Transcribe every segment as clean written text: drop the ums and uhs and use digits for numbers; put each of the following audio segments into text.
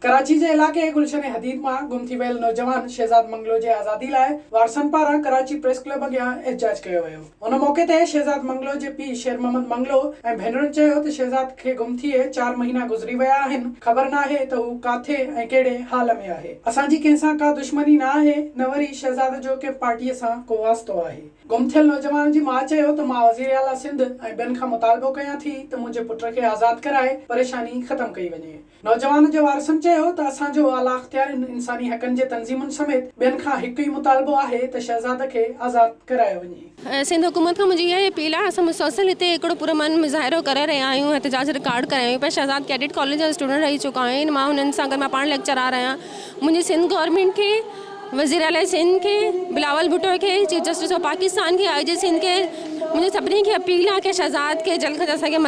ڪراچي جي علائقي گلشن حديد مان گم ٿي ويل نوجوان شهزاد منگلو جي آزادي لاء وارثن پاران ڪراچي پريس ڪلب اڳيان احتجاج ڪيو ويو. ان موقعي تي شهزاد منگلو جي پيء شير محمد منگلو ۽ ڀينرن چيو ته شهزاد کي گم ٿئي چار مهينا گذري ويا آهن، خبر ناهي ته هو ڪاٿي ۽ ڪهڙي حال ۾ آهي. اسان جي ڪنهن سان ڪا دشمني نه آهي نه وري شهزاد جو ڪنهن پارٽيء سان ڪو واسطو آهي. گم ٿيل نوجوان جي ماء چيو ته مان وزيراعليٰ سنڌ ۽ ٻين کان مطالبو ڪيان ٿي ته منهنجي پٽ کي آزاد ڪرائي پريشاني ختم ڪئي وڃي. نوجوان جي وارثن چيو ته اسان جو اعليٰ اختيارين، انساني حقن جي تنظيمن سميت ٻين کان هڪ ئي مطالبو آهي ته شهزاد کي آزاد ڪرايو وڃي. سنڌ حڪومت کان منهنجي اها ئي اپيل آهي اسان مسلسل هتي هڪڙو پرامن مظاهرو ڪري رهيا آهيون احتجاج رڪارڊ ڪرايون پيا شهزاد ڪيڊٽ ڪاليج جا اسٽوڊنٽ رهي چڪا آهن مان هنن سان گڏ مان پاڻ ليڪچرار آهيان منهنجي سنڌ گورنمينٽ کي وزير اعليٰ سنڌ کي بلاول ڀٽو کي چيف جسٽس آف پاڪستان کي آء جي سنڌ کي منهنجي سڀني کي اپيل آهي ڪي شهزاد کي جلد کان جلد اسان کي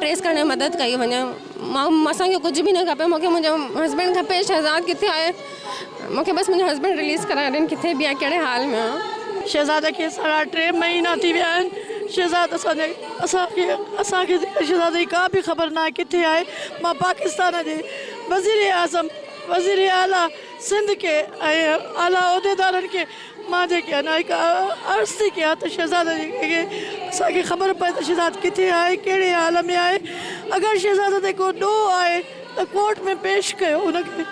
ٽريس ڪرڻ ۾ مدد ڪئي وڃي مان اسان کي ڪجهه به نه کپي مون کي منهنجو هسبينڊ کپي شهزاد ڪٿي آهي مون کي بس منهنجو هسبينڊ رليز ڪرائي ڏين ڪٿي به آهي ڪهڙي حال ۾ آهي. شهزاد کي ساڍا ٽي مهينا ٿي ويا آهن شهزاد اسان جي اسان کي اسان کي شهزاد جي ڪا به خبر ناهي ڪٿي آهي مان پاڪستان جي وزير اعظم وزير اعليٰ سنڌ کي ۽ اعليٰ عهديدارن کي مان جيڪي آهن هڪ عرض ٿي ڪيان ته شهزاد کي اسان کي خبر پئي ته شهزاد ڪٿي آهي ڪهڙي حال ۾ آهي اگر شهزاد تي ڪو ڏوهه آهي ته ڪورٽ ۾ پيش ڪيو ان کي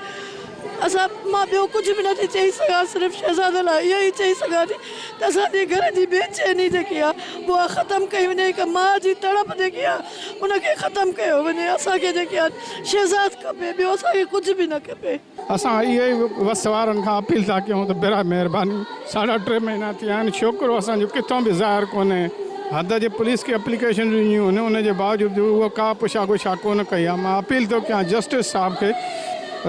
اسان مان ٻيو ڪجهه به نٿي چئي سگهان صرف شهزاد لاء اهو ئي چئي سگهان ٿي ته اسان جي گهر جي بي چيني جيڪي آهي اها ختم ڪئي وڃي هڪ ماء جي تڙپ جيڪي آهي ان کي ختم ڪيو وڃي اسان کي جيڪي آهي شهزاد کپي ٻيو اسان کي ڪجهه به نه کپي. اسان اهو ئي وس وارن کان اپيل ٿا ڪيون ته براء مهرباني ساڍا ٽي مهينا ٿيا آهن ڇوڪرو اسان جو ڪٿان به ظاهر ڪونهي حد جي پوليس کي اپليڪيشن ڏنيون آهن ان جي باوجود به اهو ڪا پڇا ڳڇا ڪونه ڪئي آهي مان اپيل ٿو ڪيان جسٽس صاحب کي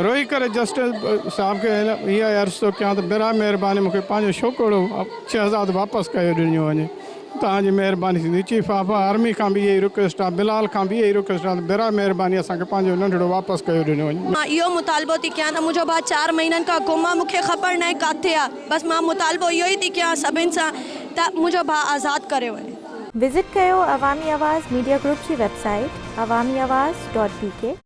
روئي ڪري جسٽس صاحب کي اها عرض ٿو ڪيان ته براء مهرباني مون کي پنهنجو ڇوڪرو شهزاد واپس ڪيو ڏنو وڃي. توهان جي مهرباني ٿيندي. چيف آف آرمي کان به اها ئي رڪويسٽ آهي، بلال کان به اها ئي رڪويسٽ آهي ته براء مهرباني اسان کي پنهنجو ننڍڙو واپس ڪيو ڏنو وڃي. مان اهو مطالبو ٿي ڪيان ته منهنجو ڀاء چار مهينن کان گم آ مون کي خبر ناهي ڪاٿي آ بس مان مطالبو اهو ئي ٿي ڪيان سڀن سان ته منهنجو ڀاء آزاد ڪريو وڃي. وزٽ ڪيو عوامي آواز ميڊيا گروپ جي website Awami Awaz dot B K.